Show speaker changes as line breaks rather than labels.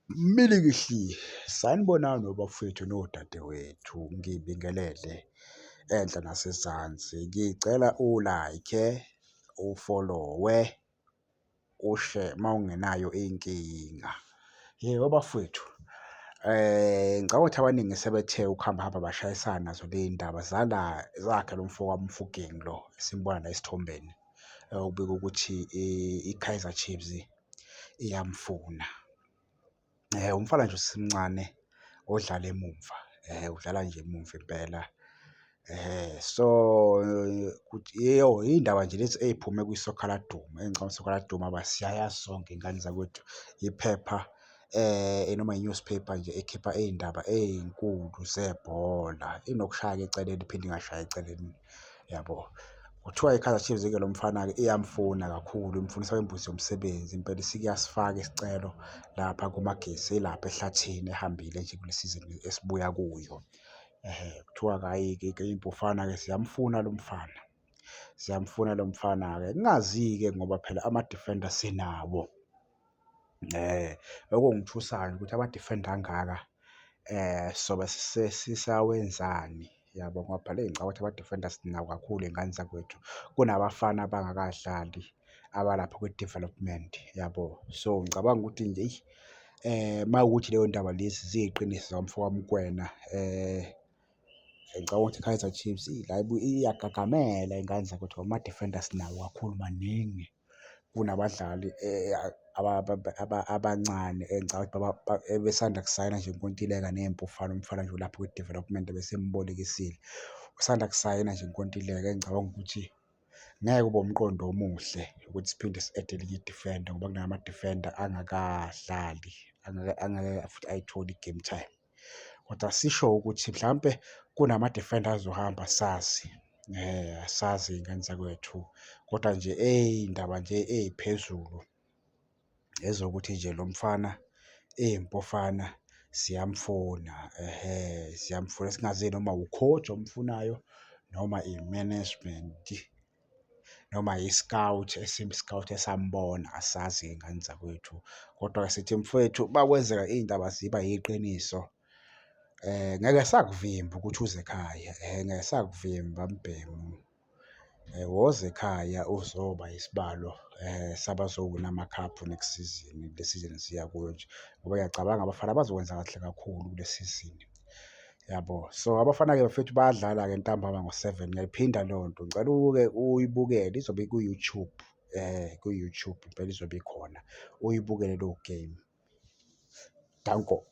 Milikihli, sanibonani bafowethu nodadewethu, ngibingelele enhla nasezansi. Ngicela u-like-e, ufolowe, ushe uma ungenayo inkinga. Yebo, bafowethu, ngicabanga ukuthi abaningi sebethe ukuhamba hamba bashayisana nazo ley'ndaba zala zakhe lo mfo kaMofokeng lo esimbona la esithombeni, okubikwa ukuthi i-Kaizer Chiefs iyamfuna. Umfana nje osemncane odlala emumva, udlala nje emumva impela. So, iy'ndaba nje lezi ey'phume kwi-Soccer Laduma, engicabanga ukuthi i-Soccer Laduma siyayazi sonke iy'ngane zakwethu, iphepha noma i-newspaper nje ekhipha iy'ndaba ey'nkulu zebhola. Inokushaya-ke eceleni iphinde ingashayi eceleni, yabo. Kuthiwa i-Kaizer Chiefs-ke lo mfana-ke iyamfuna kakhulu, imfunisa imbuzi yomsebenzi impela isike yasifaka isicelo lapha kuMagesi ilapha ehlathini ehambile nje kule sizini esibuya kuyo. Ehhe, kuthiwa-ke hhayi-ke iy'Mpofana-ke ziyamfuna lo mfana, ziyamfuna lo mfana-ke. Ngingazi-ke ngoba phela ama-defender sinawo. Okungithusayo ukuthi ama-defender angaka sobe sisawenzani, yabo? Ngoba phela eyi ngicabanga ukuthi ama-defender sinawo kakhulu ey'ngane zakwethu. Kunabafana abangakadlali abalapha kwi-development, yabo? So, ngicabanga ukuthi nje eyi uma kuwukuthi leyo ndaba lezi ziyiqiniso zikamfoka Mokoena, ngicabanga ukuthi i-Kaizer Chiefs la iyagagamela iy'ngane zakwethu ngoba ama-defender sinawo kakhulu maningi kunabadlali abancane engicabanga ukuthi ebesanda kusayina nje inkontileka ney'Mpofana, umfana nje olapha kwi-development ebesimbolekisile. Usanda kusayina nje inkontileka engicabanga ukuthi ngeke kube umqondo omuhle ukuthi siphinde si-add-e elinye i-defender ngoba kunama-defender angakadlali, angeke futhi ayithole i-game time. Kodwa sisho ukuthi mhlampe kunama-defender azohamba asazi, asazi iy'ngane zakwethu, kodwa nje iy'ndaba nje ey'phezulu ezokuthi nje lo mfana Iy'Mpofana ziyamfuna, ehhe, ziyamfuna. Singazi noma u-coach omfunayo noma i-management noma i-scout esim-scout-e esambona, asazi iy'ngane zakwethu. Kodwa-ke sithi mfowethu uma kwenzeka iy'ndaba ziba yiqiniso, ngeke sakuvimba ukuthi uze ekhaya, ngeke sakuvimba mbhemu. Woza ekhaya uzoba isibalo sabazowina amakhaphu next season, kule sizini esiya kuyo nje ngoba ngiyacabanga abafana bazokwenza kahle kakhulu kule sizini, yabo. So, abafana-ke bafethu bayadlala-ke ntambama ngo-seven, ngiyayiphinda leyo nto. Ngicela uke uyibukele izobe iku-YouTube, ku-YouTube impela izobe ikhona, uyibukele leyo game. Danko.